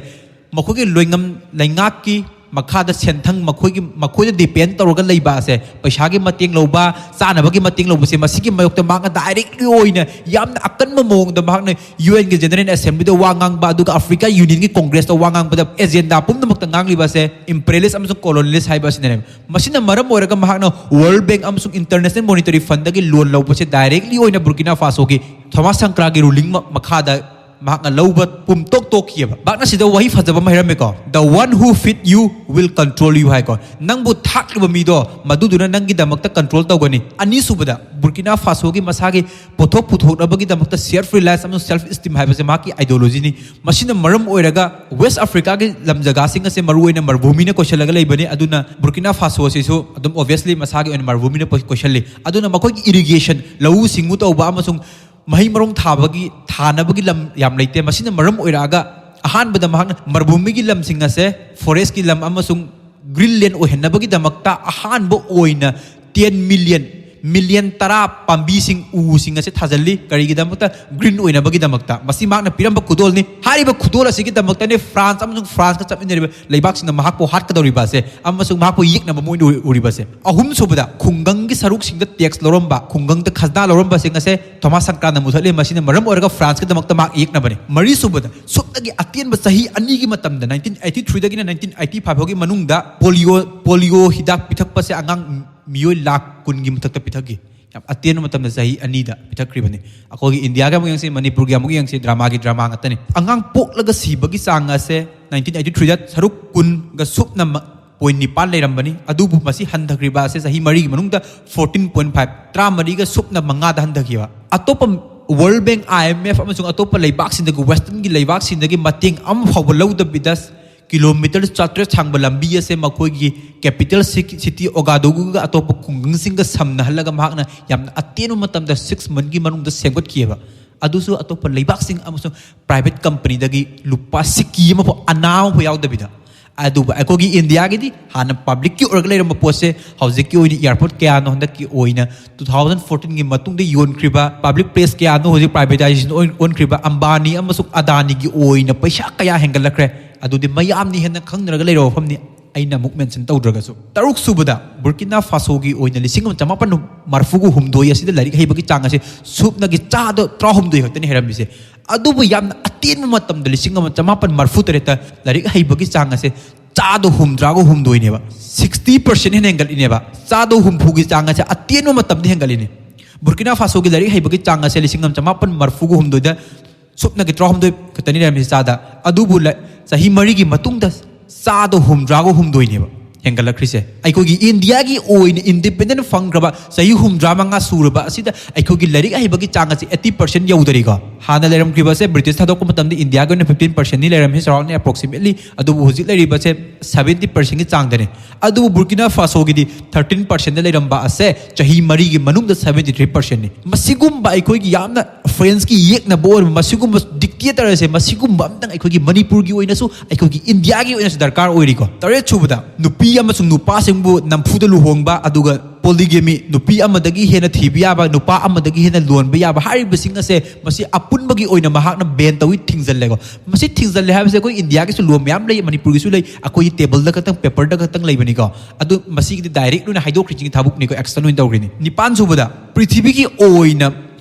ꯃꯈꯣꯏꯒꯤ ꯂꯣꯏꯉꯝ ꯂꯩꯉꯥꯛꯀꯤ ꯃꯈꯥꯗ ꯁꯦꯟꯊꯪ ꯃꯈꯣꯏꯒꯤ, ꯃꯈꯣꯏꯗ depend ꯇꯧꯔꯒ ꯂꯩꯕ ꯑꯁꯦ ꯄꯩꯁꯥꯒꯤ ꯃꯇꯦꯡ ꯂꯧꯕ, ꯆꯥꯅꯕꯒꯤ ꯃꯇꯦꯡ ꯂꯧꯕꯁꯦ ꯃꯁꯤꯒꯤ ꯃꯥꯌꯣꯛꯇ ꯃꯍꯥꯛꯅ directly ꯑꯣꯏꯅ ꯌꯥꯝꯅ ꯑꯀꯟꯕ ꯃꯑꯣꯡꯗ ꯃꯍꯥꯛꯅ UNꯒꯤ General Assemblyꯗ ꯋꯥ ꯉꯥꯡꯕ, ꯑꯗꯨꯒ Africa Unionꯒꯤ Congressꯇ ꯋꯥ ꯉꯥꯡꯕꯗ agenda ꯄꯨꯝꯅꯃꯛꯇ ꯉꯥꯡꯂꯤꯕ ꯑꯁꯦ imperialist ꯑꯃꯁꯨꯡ colonialist ꯍꯥꯏꯕ ꯑꯁꯤꯅꯅꯦꯕ꯫ ꯃꯁꯤꯅ ꯃꯔꯝ ꯑꯣꯏꯔꯒ ꯃꯍꯥꯛꯅ World Bank ꯑꯃꯁꯨꯡ International Monetary Fundꯗꯒꯤ loan ꯂꯧꯕꯁꯦ directly ꯑꯣꯏꯅ ꯕꯨꯔꯀꯤꯅꯥ ꯐꯥꯁꯣꯒꯤ ꯊꯣꯃꯥꯁ ꯁꯪꯀ꯭ꯔꯥꯒꯤ ruling ꯃ-, ꯃꯈꯥꯗ ꯃꯍꯥꯛꯅ ꯂꯧꯕ ꯄꯨꯝꯇꯣꯛ ꯇꯣꯛꯈꯤꯑꯕ꯫ ꯃꯍꯥꯛꯅ ꯁꯤꯗ ꯋꯥꯍꯩ ꯐꯖꯕ ꯑꯃ ꯍꯥꯏꯔꯝꯃꯦꯀꯣ, "The one who feed you will control you" ꯍꯥꯏꯀꯣ꯫ ꯅꯪꯕꯨ ꯊꯥꯛꯂꯤꯕ ꯃꯤꯗꯣ ꯃꯗꯨꯗꯨꯅ ꯅꯪꯒꯤꯗꯃꯛꯇ control ꯇꯧꯒꯅꯤ꯫ ꯑꯅꯤꯁꯨꯕꯗ, ꯕꯨꯔꯀꯤꯅꯥ ꯐꯥꯁꯣꯒꯤ ꯃꯁꯥꯒꯤ ꯄꯣꯠꯊꯣꯛ ꯄꯨꯊꯣꯛꯅꯕꯒꯤꯗꯃꯛꯇ self reliance ꯑꯃꯁꯨꯡ self esteem ꯍꯥꯏꯕꯁꯦ ꯃꯍꯥꯛꯀꯤ ideologyꯅꯤ꯫ ꯃꯁꯤꯅ ꯃꯔꯝ ꯑꯣꯏꯔꯒ West Africaꯒꯤ ꯂꯝ ꯖꯒꯥꯁꯤꯡ ꯑꯁꯦ ꯃꯔꯨꯑꯣꯏꯅ ꯃꯔꯨꯚꯨꯃꯤꯅ ꯀꯣꯏꯁꯤꯜꯂꯒ ꯂꯩꯕꯅꯤ꯫ ꯑꯗꯨꯅ ꯕꯨꯔꯀꯤꯅꯥ ꯐꯥꯁꯣ ꯑꯁꯤꯁꯨ ꯑꯗꯨꯝ obviously ꯃꯁꯥꯒꯤ ꯑꯣꯏꯅ ꯃꯔꯨꯚꯨꯃꯤꯅ ꯀꯣꯏ-, ꯀꯣꯏꯁꯤꯜꯂꯤ꯫ ꯑꯗꯨꯅ ꯃꯈꯣꯏꯒꯤ irrigation, ꯂꯧꯎ ꯁꯤꯡꯎ ꯇꯧꯕ ꯑꯃꯁꯨꯡ ꯃꯍꯩ ꯃꯔꯣꯡ ꯊꯥꯕꯒꯤ, ꯊꯥꯅꯕꯒꯤ ꯂꯝ ꯌꯥꯝ ꯂꯩꯇꯦ꯫ ꯃꯁꯤꯅ ꯃꯔꯝ ꯑꯣꯏꯔꯛꯑꯒ ꯑꯍꯥꯟꯕꯗ ꯃꯍꯥꯛꯅ ꯃꯔꯨꯚꯨꯃꯤꯒꯤ ꯂꯝꯁꯤꯡ ꯑꯁꯦ forestꯀꯤ ꯂꯝ ꯑꯃꯁꯨꯡ green land ꯑꯣꯏꯍꯟꯅꯕꯒꯤꯗꯃꯛꯇ ꯑꯍꯥꯟꯕ ꯑꯣꯏꯅ ten million, million ꯇꯔꯥ ꯄꯥꯝꯕꯤꯁꯤꯡ, ꯎꯁꯤꯡ ꯑꯁꯦ ꯊꯥꯖꯤꯜꯂꯤ꯫ ꯀꯔꯤꯒꯤꯗꯃꯛꯇ? Green ꯑꯣꯏꯅꯕꯒꯤꯗꯃꯛꯇ꯫ ꯃꯁꯤ ꯃꯍꯥꯛꯅ ꯄꯤꯔꯝꯕ ꯈꯨꯗꯣꯜꯅꯤ꯫ ꯍꯥꯏꯔꯤꯕ ꯈꯨꯗꯣꯜ ꯑꯁꯤꯒꯤꯗꯃꯛꯇꯅꯦ France ꯑꯃꯁꯨꯡ Franceꯀ ꯆꯠꯃꯤꯟꯅꯔꯤꯕ ꯂꯩꯕꯥꯛꯁꯤꯡꯅ ꯃꯍꯥꯛꯄꯨ ꯍꯥꯠꯀꯗꯧꯔꯤꯕ ꯑꯁꯦ ꯑꯃꯁꯨꯡ ꯃꯍꯥꯛꯄꯨ ꯌꯦꯛꯅꯕ ꯃꯣꯏꯅ ꯎꯔꯤꯕꯁꯦ꯫ ꯑꯍꯨꯝꯁꯨꯕꯗ, ꯈꯨꯡꯒꯪꯒꯤ ꯁꯔꯨꯛꯁꯤꯡꯗ tax ꯂꯧꯔꯝꯕ, ꯈꯨꯡꯒꯪꯗ ꯈꯖꯅꯥ ꯂꯧꯔꯝꯕꯁꯤꯡ ꯑꯁꯦ ꯊꯣꯃꯥꯁ ꯁꯪꯀ꯭ꯔꯥꯟꯅ ꯃꯨꯊꯠꯂꯤ꯫ ꯃꯁꯤꯅ ꯃꯔꯝ ꯑꯣꯏꯔꯒ Franceꯀꯤꯗꯃꯛꯇ ꯃꯍꯥꯛ ꯌꯦꯛꯅꯕꯅꯤ꯫ ꯃꯔꯤꯁꯨꯕꯗ, ꯁꯨꯞꯅꯒꯤ ꯑꯇꯦꯟꯕ ꯆꯍꯤ ꯑꯅꯤꯒꯤ ꯃꯇꯝꯗ, nineteen eighty threeꯗꯒꯤꯅ nineteen eighty five ꯐꯥꯎꯒꯤ ꯃꯅꯨꯡꯗ polio, polio ꯍꯤꯗꯥꯛ ꯄꯤꯊꯛꯄꯁꯦ ꯑꯉꯥꯡ ꯃꯤꯑꯣꯏ ꯂꯥꯈ ꯀꯨꯟꯒꯤ ꯃꯊꯛꯇ ꯄꯤꯊꯛꯈꯤ꯫ ꯌꯥꯝ ꯑꯇꯦꯟꯕ ꯃꯇꯝꯗ ꯆꯍꯤ ꯑꯅꯤꯗ ꯄꯤꯊꯛꯈ꯭ꯔꯤꯕꯅꯤ꯫ ꯑꯩꯈꯣꯏꯒꯤ ꯏꯟꯗꯤꯌꯥꯒꯤ ꯑꯃꯨꯛ ꯌꯦꯡꯁꯤ, ꯃꯅꯤꯄꯨꯔꯒꯤ ꯑꯃꯨꯛ ꯌꯦꯡꯁꯤ, dramaꯒꯤ drama ꯉꯥꯛꯇꯅꯤ꯫ ꯑꯉꯥꯡ ꯄꯣꯛꯂꯒ ꯁꯤꯕꯒꯤ ꯆꯥꯡ ꯑꯁꯦ nineteen eighty threeꯗ ꯁꯔꯨꯛ ꯀꯨꯟꯒ ꯁꯨꯞꯅ ꯃ-, point ꯅꯤꯄꯥꯟ ꯂꯩꯔꯝꯕꯅꯤ꯫ ꯑꯗꯨꯕꯨ ꯃꯁꯤ ꯍꯟꯊꯈ꯭ꯔꯤꯕ ꯑꯁꯦ ꯆꯍꯤ ꯃꯔꯤꯒꯤ ꯃꯅꯨꯡꯗ fourteen point five, ꯇꯔꯥꯃꯔꯤꯒ ꯁꯨꯞꯅ ꯃꯉꯥꯗ ꯍꯟꯊꯈꯤꯕ꯫ ꯑꯇꯣꯞꯄ World Bank, I M F ꯑꯃꯁꯨꯡ ꯑꯇꯣꯞꯄ ꯂꯩꯕꯥꯛꯁꯤꯡꯗꯒꯤ, Westernꯒꯤ ꯂꯩꯕꯥꯛꯁꯤꯡꯗꯒꯤ ꯃꯇꯦꯡ ꯑꯃ ꯐꯥꯎꯕ ꯂꯧꯗꯕꯤꯗ, ꯀꯤꯂꯣꯃꯤꯇꯔ ꯆꯥꯇ꯭ꯔꯦꯠ ꯁꯥꯡꯕ ꯂꯝꯕꯤ ꯑꯁꯦ ꯃꯈꯣꯏꯒꯤ capital city ꯑꯣꯒꯥꯗꯨꯒꯨꯒ ꯑꯇꯣꯞꯄ ꯈꯨꯡꯒꯪꯁꯤꯡꯒ ꯁꯝꯅꯍꯜꯂꯒ ꯃꯍꯥꯛꯅ ꯌꯥꯝꯅ ꯑꯇꯦꯟꯕ ꯃꯇꯝꯗ six monthꯒꯤ ꯃꯅꯨꯡꯗ ꯁꯦꯝꯒꯠꯈꯤꯑꯕ꯫ ꯑꯗꯨꯁꯨ ꯑꯇꯣꯞꯄ ꯂꯩꯕꯥꯛꯁꯤꯡ ꯑꯃꯁꯨꯡ private companyꯗꯒꯤ ꯂꯨꯄꯥ ꯁꯤꯛꯀꯤ ꯑꯃꯐꯥꯎ, ꯑꯅꯥ ꯑꯃꯐꯥꯎ ꯌꯥꯎꯗꯕꯤꯗ꯫ ꯑꯗꯨꯕꯨ ꯑꯩꯈꯣꯏꯒꯤ ꯏꯟꯗꯤꯌꯥꯒꯤꯗꯤ ꯍꯥꯟꯅ publicꯀꯤ ꯑꯣꯏꯔꯒ ꯂꯩꯔꯝꯕ ꯄꯣꯠꯁꯦ ꯍꯧꯖꯤꯛꯀꯤ ꯑꯣꯏꯅ airport ꯀꯌꯥꯅꯣ ꯍꯟꯗꯛꯀꯤ ꯑꯣꯏꯅ two thousand fourteenꯒꯤ ꯃꯇꯨꯡꯗ ꯌꯣꯟꯈ꯭ꯔꯤꯕ, public place ꯀꯌꯥꯅꯣ ꯍꯧꯖꯤꯛ privatization ꯑꯣꯏ-, ꯑꯣꯟꯈ꯭ꯔꯤꯕ, ꯑꯝꯕꯥꯅꯤ ꯑꯃꯁꯨꯡ ꯑꯗꯥꯅꯤꯒꯤ ꯑꯣꯏꯅ ꯄꯩꯁꯥ ꯀꯌꯥ ꯍꯦꯟꯒꯠꯂꯛꯈ꯭ꯔꯦ? ꯑꯗꯨꯗꯤ ꯃꯌꯥꯝꯅ ꯍꯦꯟꯅ ꯈꯪꯅꯔꯒ ꯂꯩꯔꯕ ꯋꯥꯐꯝꯅꯤ, ꯑꯩꯅ ꯑꯃꯨꯛ mention ꯇꯧꯗ꯭ꯔꯒꯁꯨ꯫ ꯇꯔꯨꯛ ꯁꯨꯕꯗ, ꯕꯨꯔꯀꯤꯅꯥ ꯐꯥꯁꯣꯒꯤ ꯑꯣꯏꯅ ꯂꯤꯁꯤꯡ ꯑꯃ ꯆꯃꯥꯄꯟ ꯃꯔꯐꯨꯒ ꯍꯨꯝꯗꯣꯏ ꯑꯁꯤꯗ ꯂꯥꯏꯔꯤꯛ ꯍꯩꯕꯒꯤ ꯆꯥꯡ ꯑꯁꯦ ꯁꯨꯞꯅꯒꯤ ꯆꯥꯗ ꯇꯔꯥꯍꯨꯝꯗꯣꯏ ꯈꯛꯇꯅꯤ ꯍꯩꯔꯝꯃꯤꯁꯦ꯫ ꯑꯗꯨꯕꯨ ꯌꯥꯝꯅ ꯑꯇꯦꯟꯕ ꯃꯇꯝꯗ, ꯂꯤꯁꯤꯡ ꯑꯃ ꯆꯃꯥꯄꯟ ꯃꯔꯐꯨ ꯇꯔꯦꯠꯇ ꯂꯥꯏꯔꯤꯛ ꯍꯩꯕꯒꯤ ꯆꯥꯡ ꯑꯁꯦ ꯆꯥꯗ ꯍꯨꯝꯗ꯭ꯔꯥꯒ ꯍꯨꯝꯗꯣꯏꯅꯦꯕ꯫ Sixty percent ꯍꯦꯟꯅ ꯍꯦꯟꯒꯠꯂꯤꯅꯦꯕ꯫ ꯆꯥꯗ ꯍꯨꯝꯐꯨꯒꯤ ꯆꯥꯡ ꯑꯁꯦ ꯑꯇꯦꯟꯕ ꯃꯇꯝꯗ ꯍꯦꯟꯒꯠꯂꯤꯅꯦ꯫ ꯕꯨꯔꯀꯤꯅꯥ ꯐꯥꯁꯣꯒꯤ ꯂꯥꯏꯔꯤꯛ ꯍꯩꯕꯒꯤ ꯆꯥꯡ ꯑꯁꯦ ꯂꯤꯁꯤꯡ ꯑꯃ ꯆꯃꯥꯄꯟ ꯃꯔꯐꯨꯒ ꯍꯨꯝꯗꯣꯏꯗ ꯁꯨꯞꯅꯒꯤ ꯇꯔꯥꯍꯨꯝꯗꯣꯏ ꯈꯛꯇꯅꯤ ꯂꯩꯔꯝꯃꯤꯁꯦ ꯆꯥꯗ꯫ ꯑꯗꯨꯕꯨ ꯂ-, ꯆꯍꯤ ꯃꯔꯤꯒꯤ ꯃꯇꯨꯡꯗ ꯆꯥꯗ ꯍꯨꯝꯗ꯭ꯔꯥꯒ ꯍꯨꯝꯗꯣꯏꯅꯦꯕ ꯍꯦꯟꯒꯠꯂꯛꯈ꯭ꯔꯤꯁꯦ꯫ ꯑꯩꯈꯣꯏꯒꯤ ꯏꯟꯗꯤꯌꯥꯒꯤ ꯑꯣꯏꯅ independent ꯐꯪꯈ꯭ꯔꯕ ꯆꯍꯤ ꯍꯨꯝꯗ꯭ꯔꯥ ꯃꯉꯥ ꯁꯨꯔꯕ ꯑꯁꯤꯗ ꯑꯩꯈꯣꯏꯒꯤ ꯂꯥꯏꯔꯤꯛ ꯍꯩꯕꯒꯤ ꯆꯥꯡ ꯑꯁꯤ eighty percent ꯌꯧꯗꯔꯤꯀꯣ꯫ ꯍꯥꯟꯅ ꯂꯩꯔꯝꯈꯤꯕꯁꯦ, ꯕ꯭ꯔꯤꯇꯤꯁ ꯊꯥꯗꯣꯛꯄ ꯃꯇꯝꯗ ꯏꯟꯗꯤꯌꯥꯒꯤ ꯑꯣꯏꯅ fifteen percentꯅꯤ ꯂꯩꯔꯝꯃꯤ, ꯆꯥꯎꯔꯥꯛꯅ approximately꯫ ꯑꯗꯨꯕꯨ ꯍꯧꯖꯤꯛ ꯂꯩꯔꯤꯕꯁꯦ seventy percentꯒꯤ ꯆꯥꯡꯗꯅꯤ꯫ ꯑꯗꯨꯕꯨ ꯕꯨꯔꯀꯤꯅꯥ ꯐꯥꯁꯣꯒꯤꯗꯤ thirteen percentꯗ ꯂꯩꯔꯝꯕ ꯑꯁꯦ ꯆꯍꯤ ꯃꯔꯤꯒꯤ ꯃꯅꯨꯡꯗ seventy three percentꯅꯤ꯫ ꯃꯁꯤꯒꯨꯝꯕ ꯑꯩꯈꯣꯏꯒꯤ ꯌꯥꯝꯅ Franceꯀꯤ ꯌꯦꯛꯅꯕ ꯑꯣꯏꯔꯕ ꯃꯁꯤꯒꯨꯝꯕ dictator ꯑꯁꯦ, ꯃꯁꯤꯒꯨꯝꯕ ꯑꯝꯇꯪ ꯑꯩꯈꯣꯏꯒꯤ ꯃꯅꯤꯄꯨꯔꯒꯤ ꯑꯣꯏꯅꯁꯨ, ꯑꯩꯈꯣꯏꯒꯤ ꯏꯟꯗꯤꯌꯥꯒꯤ ꯑꯣꯏꯅꯁꯨ ꯗꯔꯀꯥꯔ ꯑꯣꯏꯔꯤꯀꯣ꯫ ꯇꯔꯦꯠ ꯁꯨꯕꯗ, ꯅꯨꯄꯤ ꯑꯃꯁꯨꯡ ꯅꯨꯄꯥꯁꯤꯡꯕꯨ ꯅꯝꯐꯨꯗ ꯂꯨꯍꯣꯡꯕ, ꯑꯗꯨꯒ polygamy, ꯅꯨꯄꯤ ꯑꯃꯗꯒꯤ ꯍꯦꯟꯅ ꯊꯤꯕ ꯌꯥꯕ, ꯅꯨꯄꯥ ꯑꯃꯗꯒꯤ ꯍꯦꯟꯅ ꯂꯣꯟꯕ ꯌꯥꯕ ꯍꯥꯏꯔꯤꯕꯁꯤꯡ ꯑꯁꯦ, ꯃꯁꯤ ꯑꯄꯨꯟꯕꯒꯤ ꯑꯣꯏꯅ ꯃꯍꯥꯛꯅ ban ꯇꯧꯏ, ꯊꯤꯡꯖꯤꯜꯂꯦꯀꯣ꯫ ꯃꯁꯤ ꯊꯤꯡꯖꯤꯜꯂꯦ ꯍꯥꯏꯕꯁꯦ ꯑꯩꯈꯣꯏ ꯏꯟꯗꯤꯌꯥꯒꯤꯁꯨ law ꯃꯌꯥꯝ ꯂꯩ, ꯃꯅꯤꯄꯨꯔꯒꯤꯁꯨ ꯂꯩ, ꯑꯩꯈꯣꯏꯒꯤ tableꯗ ꯈꯛꯇꯪ, paperꯗ ꯈꯛꯇꯪ ꯂꯩꯕꯅꯤꯀꯣ꯫ ꯑꯗꯨ ꯃꯁꯤꯒꯤꯗꯤ direct ꯑꯣꯏꯅ ꯍꯥꯏꯗꯣꯛꯈ꯭ꯔꯤꯁꯤꯡꯒꯤ ꯊꯕꯛꯅꯤꯀꯣ, action ꯑꯣꯏꯅ ꯇꯧꯈ꯭ꯔꯤꯅꯤ꯫ ꯅꯤꯄꯥꯟ ꯁꯨꯕꯗ, ꯄ꯭ꯔꯤꯊꯤꯕꯤꯒꯤ ꯑꯣꯏꯅ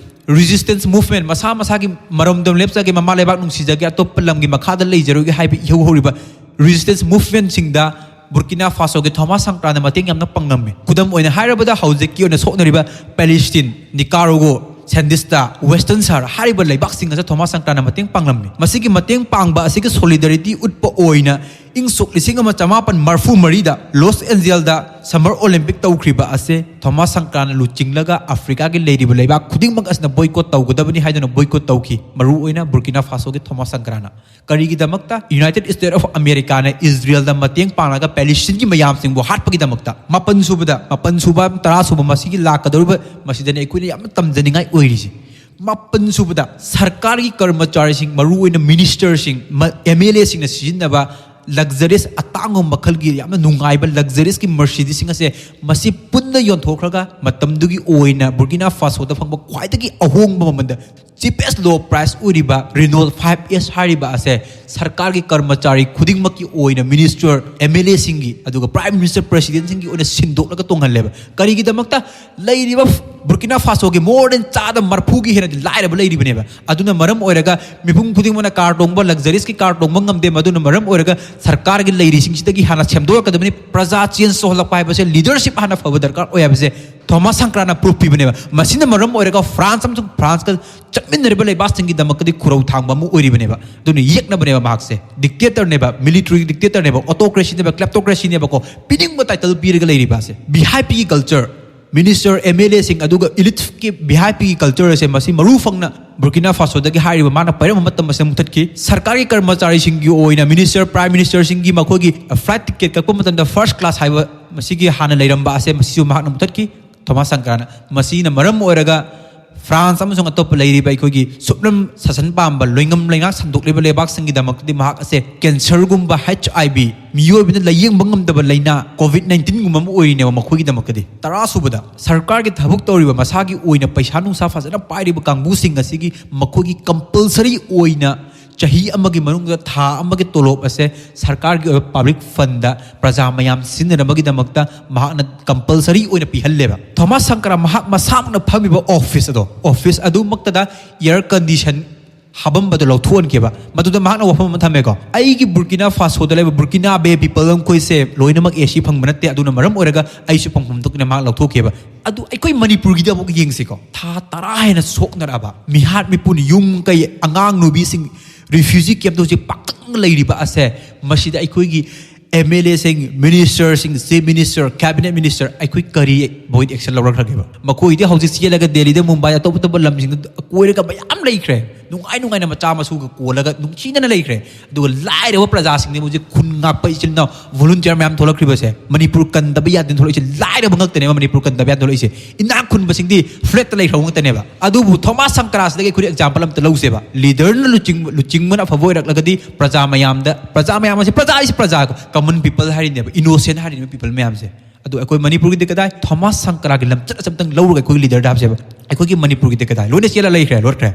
resistance movement, ꯃꯁꯥ ꯃꯁꯥꯒꯤ ꯃꯔꯝꯗꯝ ꯂꯦꯞꯆꯒꯦ, ꯃꯃꯥ ꯂꯩꯕꯥꯛ ꯅꯨꯡꯁꯤꯖꯒꯦ, ꯑꯇꯣꯞꯄ ꯂꯝꯒꯤ ꯃꯈꯥꯗ ꯂꯩꯖꯔꯣꯏꯒꯦ ꯍꯥꯏꯕ ꯏꯍꯧ ꯍꯧꯔꯤꯕ resistance movementꯁꯤꯡꯗ ꯕꯨꯔꯀꯤꯅꯥ ꯐꯥꯁꯣꯒꯤ ꯊꯣꯃꯥꯁ ꯁꯪꯀ꯭ꯔꯥꯅ ꯃꯇꯦꯡ ꯌꯥꯝꯅ ꯄꯥꯡꯂꯝꯃꯤ꯫ ꯈꯨꯗꯝ ꯑꯣꯏꯅ ꯍꯥꯏꯔꯕꯗ, ꯍꯧꯖꯤꯛꯀꯤ ꯑꯣꯏꯅ ꯁꯣꯛꯅꯔꯤꯕ ꯄꯦꯂꯤꯁꯇꯤꯟ, ꯅꯤꯀꯥꯔꯣꯒꯣ, ꯁꯦꯟꯗꯤꯁꯇꯥ, ꯋꯦꯁꯇꯔꯟ ꯁꯍꯔ ꯍꯥꯏꯔꯤꯕ ꯂꯩꯕꯥꯛꯁꯤꯡ ꯑꯁꯤ ꯊꯣꯃꯥꯁ ꯁꯪꯀ꯭ꯔꯥꯅ ꯃꯇꯦꯡ ꯄꯥꯡꯂꯝꯃꯤ꯫ ꯃꯁꯤꯒꯤ ꯃꯇꯦꯡ ꯄꯥꯡꯕ ꯑꯁꯤꯒꯤ solidarity ꯎꯠꯄ ꯑꯣꯏꯅ ꯏꯪ ꯁꯣꯛ ꯂꯤꯁꯤꯡ ꯑꯃ ꯆꯃꯥꯄꯟ ꯃꯔꯐꯨ ꯃꯔꯤꯗ ꯂꯣꯁ ꯑꯦꯟꯖꯦꯜꯗ ꯁꯝꯃꯔ ꯑꯣꯂꯦꯝꯄꯤꯛ ꯇꯧꯈ꯭ꯔꯤꯕ ꯑꯁꯦ ꯊꯣꯃꯥꯁ ꯁꯪꯀ꯭ꯔꯥꯅ ꯂꯨꯆꯤꯡꯂꯒ ꯑꯐ꯭ꯔꯤꯀꯥꯒꯤ ꯂꯩꯔꯤꯕ ꯂꯩꯕꯥꯛ ꯈꯨꯗꯤꯡꯃꯛ ꯑꯁꯤꯅ ꯕꯣꯏꯀꯣꯠ ꯇꯧꯒꯗꯕꯅꯤ ꯍꯥꯏꯗꯨꯅ ꯕꯣꯏꯀꯣꯠ ꯇꯧꯈꯤ, ꯃꯔꯨꯑꯣꯏꯅ ꯕꯨꯔꯀꯤꯅꯥ ꯐꯥꯁꯣꯒꯤ ꯊꯣꯃꯥꯁ ꯁꯪꯀ꯭ꯔꯥꯅ꯫ ꯀꯔꯤꯒꯤꯗꯃꯛꯇ? ꯌꯨꯅꯥꯏꯇꯦꯗ ꯁ꯭ꯇꯦꯠ ꯑꯣꯐ ꯑꯃꯦꯔꯤꯀꯥꯅ ꯏꯖꯔꯦꯜꯗ ꯃꯇꯦꯡ ꯄꯥꯡꯂꯒ ꯄꯦꯂꯤꯁꯇꯤꯟꯒꯤ ꯃꯌꯥꯝꯁꯤꯡꯕꯨ ꯍꯥꯠꯄꯒꯤꯗꯃꯛꯇ꯫ ꯃꯥꯄꯟ ꯁꯨꯕꯗ, ꯃꯥꯄꯟ ꯁꯨꯕ, ꯇꯔꯥ ꯁꯨꯕ, ꯃꯁꯤꯒꯤ ꯂꯥꯛꯀꯗꯧꯔꯤꯕ, ꯃꯁꯤꯗꯅꯤ ꯑꯩꯈꯣꯏꯅ ꯌꯥꯝꯅ ꯇꯝꯖꯅꯤꯡꯉꯥꯏ ꯑꯣꯏꯔꯤꯁꯦ꯫ ꯃꯥꯄꯟ ꯁꯨꯕꯗ, ꯁꯔꯀꯥꯔꯒꯤ ꯀꯔꯃꯆꯥꯔꯤꯁꯤꯡ, ꯃꯔꯨꯑꯣꯏꯅ ꯃꯤꯅꯤꯁꯇꯔꯁꯤꯡ, ꯑꯦꯝ ꯑꯦꯜ ꯑꯦꯁꯤꯡꯅ ꯁꯤꯖꯤꯟꯅꯕ ꯂꯛꯖꯔꯤꯁ, ꯑꯇꯥꯡꯕ ꯃꯈꯜꯒꯤ ꯌꯥꯝꯅ ꯅꯨꯡꯉꯥꯏꯕ ꯂꯛꯖꯔꯤꯁꯀꯤ ꯃꯔꯁꯤꯗꯤꯁꯁꯤꯡ ꯑꯁꯦ, ꯃꯁꯤ ꯄꯨꯟꯅ ꯌꯣꯟꯊꯣꯛꯈ꯭ꯔꯒ ꯃꯇꯝꯗꯨꯒꯤ ꯑꯣꯏꯅ ꯕꯨꯔꯀꯤꯅꯥ ꯐꯥꯁꯣꯗ ꯐꯪꯕ ꯈ꯭ꯋꯥꯏꯗꯒꯤ ꯑꯍꯣꯡꯕ ꯃꯃꯜꯗ, cheapest low price ꯑꯣꯏꯔꯤꯕ ꯔꯤꯅꯣꯜ ꯐꯥꯏꯚ ꯑꯦꯁ ꯍꯥꯏꯔꯤꯕ ꯑꯁꯦ ꯁꯔꯀꯥꯔꯒꯤ ꯀꯔꯃꯆꯥꯔꯤ ꯈꯨꯗꯤꯡꯃꯛꯀꯤ ꯑꯣꯏꯅ, ꯃꯤꯅꯤꯁꯇꯔ, ꯑꯦꯝ ꯑꯦꯜ ꯑꯦꯁꯤꯡꯒꯤ, ꯑꯗꯨꯒ ꯄ꯭ꯔꯥꯏꯝ ꯃꯤꯅꯤꯁꯇꯔ, ꯄ꯭ꯔꯦꯁꯤꯗꯦꯟꯁꯤꯡꯒꯤ ꯑꯣꯏꯅ ꯁꯤꯟꯗꯣꯛꯂꯒ ꯇꯣꯡꯍꯜꯂꯦꯕ꯫ ꯀꯔꯤꯒꯤꯗꯃꯛꯇ? ꯂꯩꯔꯤꯕ ꯕꯨꯔꯀꯤꯅꯥ ꯐꯥꯁꯣꯒꯤ more than ꯆꯥꯗ ꯃꯔꯐꯨꯒꯤ ꯍꯦꯟꯅꯗꯤ ꯂꯥꯏꯔꯕ ꯂꯩꯔꯤꯕꯅꯦꯕ꯫ ꯑꯗꯨꯅ ꯃꯔꯝ ꯑꯣꯏꯔꯒ ꯃꯤꯄꯨꯝ ꯈꯨꯗꯤꯡꯃꯛꯅ ꯀꯥꯔ ꯇꯣꯡꯕ, ꯂꯛꯖꯔꯤꯁꯀꯤ ꯀꯥꯔ ꯇꯣꯡꯕ ꯉꯝꯗꯦ꯫ ꯃꯗꯨꯅ ꯃꯔꯝ ꯑꯣꯏꯔꯒ ꯁꯔꯀꯥꯔꯒꯤ ꯂꯩꯔꯤꯁꯤꯡꯁꯤꯗꯒꯤ ꯍꯥꯟꯅ ꯁꯦꯝꯗꯣꯔꯛꯀꯗꯕꯅꯤ꯫ ꯄ꯭ꯔꯖꯥ ꯆꯦꯟꯖ ꯇꯧꯍꯜꯂꯛꯄ ꯍꯥꯏꯕꯁꯦ ꯂꯤꯗꯔꯁꯤꯞ ꯍꯥꯟꯅ ꯐꯕ ꯗꯔꯀꯥꯔ ꯑꯣꯏ ꯍꯥꯏꯕꯁꯦ ꯊꯣꯃꯥꯁ ꯁꯪꯀ꯭ꯔꯥꯅ ꯄ꯭ꯔꯨꯐ ꯄꯤꯕꯅꯦꯕ꯫ ꯃꯁꯤꯅ ꯃꯔꯝ ꯑꯣꯏꯔꯒ ꯐ꯭ꯔꯥꯟꯁ ꯑꯃꯁꯨꯡ ꯐ꯭ꯔꯥꯟꯁꯀ ꯆꯠꯃꯤꯟꯅꯔꯤꯕ ꯂꯩꯕꯥꯛꯁꯤꯡꯒꯤꯗꯃꯛꯇꯗꯤ ꯈꯨꯔꯧ ꯊꯥꯡꯕ ꯑꯃ ꯑꯣꯏꯔꯤꯕꯅꯦꯕ꯫ ꯑꯗꯨꯅ ꯌꯦꯛꯅꯕꯅꯦꯕ ꯃꯍꯥꯛꯁꯦ꯫ ꯗꯤꯛꯇꯦꯇꯔꯅꯦꯕ, ꯃꯤꯂꯤꯇꯔꯤ ꯗꯤꯛꯇꯦꯇꯔꯅꯦꯕ, ꯑꯣꯇꯣꯀ꯭ꯔꯦꯁꯤꯅꯦꯕ, ꯀ꯭ꯂꯦꯞꯇꯣꯀ꯭ꯔꯦꯁꯤꯅꯦꯕꯀꯣ꯫ ꯄꯤꯅꯤꯡꯕ ꯇꯥꯏꯇꯜ ꯄꯤꯔꯒ ꯂꯩꯔꯤꯕ ꯑꯁꯦ ꯚꯤ ꯑꯥꯏ ꯄꯤꯒꯤ ꯀꯜꯆꯔ, ꯃꯤꯅꯤꯁꯇꯔ, ꯑꯦꯝ ꯑꯦꯜ ꯑꯦꯁꯤꯡ, ꯑꯗꯨꯒ ꯏꯂꯤꯠꯀꯤ ꯚꯤ ꯑꯥꯏ ꯄꯤꯒꯤ ꯀꯜꯆꯔ ꯑꯁꯦ ꯃꯁꯤ ꯃꯔꯨ ꯐꯪꯅ ꯕꯨꯔꯀꯤꯅꯥ ꯐꯥꯁꯣꯗꯒꯤ ꯍꯥꯏꯔꯤꯕ ꯃꯥꯅ ꯄꯥꯏꯔꯝꯕ ꯃꯇꯝ ꯑꯁꯤꯗ ꯃꯨꯊꯠꯈꯤ꯫ ꯁꯔꯀꯥꯔꯒꯤ ꯀꯔꯃꯆꯥꯔꯤꯁꯤꯡꯒꯤ ꯑꯣꯏꯅ ꯃꯤꯅꯤꯁꯇꯔ, ꯄ꯭ꯔꯥꯏꯝ ꯃꯤꯅꯤꯁꯇꯔꯁꯤꯡꯒꯤ ꯃꯈꯣꯏꯒꯤ ꯐ꯭ꯂꯥꯏꯠ ꯇꯤꯀꯦꯠ ꯀꯛꯄ ꯃꯇꯝꯗ ꯐꯥꯔꯁ ꯀ꯭ꯂꯥꯁ ꯍꯥꯏꯕ ꯃꯁꯤꯒꯤ ꯍꯥꯟꯅ ꯂꯩꯔꯝꯕ ꯑꯁꯦ ꯃꯁꯤꯁꯨ ꯃꯍꯥꯛꯅ ꯃꯨꯊꯠꯈꯤ꯫ ꯊꯣꯃꯥꯁ ꯁꯪꯀ꯭ꯔꯥꯅ꯫ ꯃꯁꯤꯅ ꯃꯔꯝ ꯑꯣꯏꯔꯒ ꯐ꯭ꯔꯥꯟꯁ ꯑꯃꯁꯨꯡ ꯑꯇꯣꯞꯄ ꯂꯩꯔꯤꯕ ꯑꯩꯈꯣꯏꯒꯤ ꯁꯨꯞꯅꯝ ꯁꯥꯁꯟ ꯄꯥꯝꯕ, ꯂꯣꯏꯉꯝ ꯂꯩꯉꯥꯛ ꯁꯟꯗꯣꯛꯂꯤꯕ ꯂꯩꯕꯥꯛꯁꯤꯡꯒꯤꯗꯃꯛꯇꯗꯤ ꯃꯍꯥꯛ ꯑꯁꯦ ꯀꯦꯟꯁꯔꯒꯨꯝꯕ, ꯍꯩꯆ ꯑꯥꯏ ꯚꯤ, ꯃꯤꯑꯣꯏꯕꯅ ꯂꯥꯌꯦꯡꯕ ꯉꯝꯗꯕ ꯂꯥꯏꯅꯥ ꯀꯣꯚꯤꯗ ꯅꯥꯏꯟꯇꯤꯟꯒꯨꯝꯕ ꯑꯃ ꯑꯣꯏꯔꯤꯅꯦꯕ ꯃꯈꯣꯏꯒꯤꯗꯃꯛꯇꯗꯤ꯫ ꯇꯔꯥ ꯁꯨꯕꯗ, ꯁꯔꯀꯥꯔꯒꯤ ꯊꯕꯛ ꯇꯧꯔꯤꯕ, ꯃꯁꯥꯒꯤ ꯑꯣꯏꯅ ꯄꯩꯁꯥ ꯅꯨꯡꯁꯥ ꯐꯖꯅ ꯄꯥꯏꯔꯤꯕ ꯀꯥꯡꯕꯨꯁꯤꯡ ꯑꯁꯤꯒꯤ ꯃꯈꯣꯏꯒꯤ ꯀꯝꯄꯜꯁꯔꯤ ꯑꯣꯏꯅ ꯆꯍꯤ ꯑꯃꯒꯤ ꯃꯅꯨꯡꯗ ꯊꯥ ꯑꯃꯒꯤ ꯇꯣꯂꯣꯞ ꯑꯁꯦ ꯁꯔꯀꯥꯔꯒꯤ ꯑꯣꯏꯕ ꯄꯕ꯭ꯂꯤꯛ ꯐꯟꯗ ꯄ꯭ꯔꯖꯥ ꯃꯌꯥꯝ ꯁꯤꯖꯤꯟꯅꯅꯕꯒꯤꯗꯃꯛꯇ ꯃꯍꯥꯛꯅ ꯀꯝꯄꯜꯁꯔꯤ ꯑꯣꯏꯅ ꯄꯤꯍꯜꯂꯦꯕ꯫ ꯊꯣꯃꯥꯁ ꯁꯪꯀꯔꯥ ꯃꯍꯥꯛ ꯃꯁꯥꯃꯛꯅ ꯐꯝꯃꯤꯕ ꯑꯣꯐꯤꯁ ꯑꯗꯣ, ꯑꯣꯐꯤꯁ ꯑꯗꯨꯃꯛꯇꯗ ꯏꯌꯥꯔ ꯀꯟꯗꯤꯁꯟ ꯍꯥꯄꯝꯕꯗꯣ ꯂꯧꯊꯣꯛꯍꯟꯈꯤꯕ꯫ ꯃꯗꯨꯗ ꯃꯍꯥꯛꯅ ꯋꯥꯐꯝ ꯑꯃ ꯊꯝꯃꯦꯀꯣ, "ꯑꯩꯒꯤ ꯕꯨꯔꯀꯤꯅꯥ ꯐꯥꯁꯣꯗ ꯂꯩꯕ ꯕꯨꯔꯀꯤꯅꯥꯕꯦ ꯄꯤꯄꯜ ꯃꯈꯣꯏꯁꯦ ꯂꯣꯏꯅꯃꯛ ꯑꯦ ꯁꯤ ꯐꯪꯕ ꯅꯠꯇꯦ, ꯑꯗꯨꯅ ꯃꯔꯝ ꯑꯣꯏꯔꯒ ꯑꯩꯁꯨ ꯐꯪꯐꯝ ꯊꯣꯛꯇꯅ" ꯃꯍꯥꯛ ꯂꯧꯊꯣꯛꯈꯤꯕ꯫ ꯑꯗꯨ ꯑꯩꯈꯣꯏ ꯃꯅꯤꯄꯨꯔꯒꯤꯗ ꯑꯃꯨꯛ ꯌꯦꯡꯁꯤꯀꯣ, ꯊꯥ ꯇꯔꯥ ꯍꯦꯟꯅ ꯁꯣꯛꯅꯔꯛꯑꯕ ꯃꯤꯍꯥꯠ ꯃꯤꯄꯨꯟ, ꯌꯨꯝ ꯀꯩ, ꯑꯉꯥꯡ ꯅꯨꯕꯤꯁꯤꯡ, ꯔꯤꯐ꯭ꯌꯨꯖꯤ ꯀꯦꯝꯞꯇ ꯍꯧꯖꯤꯛ ꯄꯥꯛꯇꯛꯅ ꯂꯩꯔꯤꯕ ꯑꯁꯦ, ꯃꯁꯤꯗ ꯑꯩꯈꯣꯏꯒꯤ ꯑꯦꯝ ꯑꯦꯜ ꯑꯦꯁꯤꯡ, ꯃꯤꯅꯤꯁꯇꯔꯁꯤꯡ, ꯆꯤꯐ ꯃꯤꯅꯤꯁꯇꯔ, ꯀꯦꯕꯤꯅꯦꯠ ꯃꯤꯅꯤꯁꯇꯔ, ꯑꯩꯈꯣꯏ ꯀꯔꯤ ꯃꯣꯏꯗꯤ ꯑꯦꯛꯁꯟ ꯂꯧꯔꯛꯈ꯭ꯔꯒꯦꯕ? ꯃꯈꯣꯏꯗꯤ ꯍꯧꯖꯤꯛ ꯆꯦꯜꯂꯒ ꯗꯦꯜꯂꯤꯗ, ꯃꯨꯝꯕꯥꯏ, ꯑꯇꯣꯞ ꯑꯇꯣꯞꯄ ꯂꯝꯁꯤꯡꯗ ꯀꯣꯏꯔꯒ ꯃꯌꯥꯝ ꯂꯩꯈ꯭ꯔꯦ, ꯅꯨꯡꯉꯥꯏ ꯅꯨꯡꯉꯥꯏꯅ ꯃꯆꯥ ꯃꯁꯨꯒ ꯀꯣꯜꯂꯒ ꯅꯨꯡꯁꯤꯅꯅ ꯂꯩꯈ꯭ꯔꯦ꯫ ꯑꯗꯨꯒ ꯂꯥꯏꯔꯕ ꯄ꯭ꯔꯖꯥꯁꯤꯡꯅꯦ ꯍꯧꯖꯤꯛ ꯈꯨꯟ ꯉꯥꯛꯄ ꯏꯆꯤꯜ ꯏꯅꯥꯎ ꯚꯣꯂꯨꯟꯇꯤꯌꯔ ꯃꯌꯥꯝ ꯊꯣꯛꯂꯛꯈ꯭ꯔꯤꯕꯁꯦ꯫ ꯃꯅꯤꯄꯨꯔ ꯀꯟꯗꯕ ꯌꯥꯗꯦꯅ ꯊꯣꯛꯂꯛꯏꯁꯦ ꯂꯥꯏꯔꯕ ꯉꯥꯛꯇꯅꯦꯕ, ꯃꯅꯤꯄꯨꯔ ꯀꯟꯗꯕ ꯌꯥꯗꯦꯅ ꯊꯣꯛꯂꯛꯏꯁꯦ꯫ ꯏꯅꯥꯛ ꯈꯨꯟꯕꯁꯤꯡꯗꯤ ꯐ꯭ꯂꯦꯠꯇ ꯂꯩꯈ꯭ꯔꯕ ꯉꯥꯛꯇꯅꯦꯕ꯫ ꯑꯗꯨꯕꯨ ꯊꯣꯃꯥꯁ ꯁꯪꯀꯔꯥꯁꯤꯗꯒꯤ ꯑꯩꯈꯣꯏꯅ ꯑꯦꯛꯖꯥꯝꯄꯜ ꯑꯝꯇ ꯂꯧꯁꯦꯕ꯫ ꯂꯤꯗꯔꯅ ꯂꯨꯆꯤꯡ ꯂꯨꯆꯤꯡꯕꯅ ꯑꯐꯕ ꯑꯣꯏꯔꯛꯂꯒꯗꯤ ꯄ꯭ꯔꯖꯥ ꯃꯌꯥꯝꯗ, ꯄ꯭ꯔꯖꯥ ꯃꯌꯥꯝ ꯑꯁꯤ, ꯄ꯭ꯔꯖꯥ ꯍꯥꯏꯁꯤ ꯄ꯭ꯔꯖꯥ, ꯀꯃꯟ ꯄꯤꯄꯜ ꯍꯥꯏꯔꯤꯅꯦꯕ, ꯏꯅꯣꯁꯦꯟ ꯍꯥꯏꯔꯤꯅꯦꯕ ꯄꯤꯄꯜ ꯃꯌꯥꯝꯁꯦ꯫ ꯑꯗꯨ ꯑꯩꯈꯣꯏ ꯃꯅꯤꯄꯨꯔꯒꯤꯗꯤ ꯀꯗꯥꯏ? ꯊꯣꯃꯥꯁ ꯁꯪꯀꯔꯥꯒꯤ ꯂꯝꯆꯠ ꯑꯁꯤ ꯑꯝꯇꯪ ꯂꯧꯔꯒ ꯑꯩꯈꯣꯏꯒꯤ ꯂꯤꯗꯔꯗ ꯍꯥꯞꯁꯦꯕ꯫ ꯑꯩꯈꯣꯏꯒꯤ ꯃꯅꯤꯄꯨꯔꯒꯤꯗꯤ ꯀꯗꯥꯏ? ꯂꯣꯏꯅ ꯆꯦꯜꯂ ꯂꯩꯈ꯭ꯔꯦ, ꯂꯣꯠꯈ꯭ꯔꯦ꯫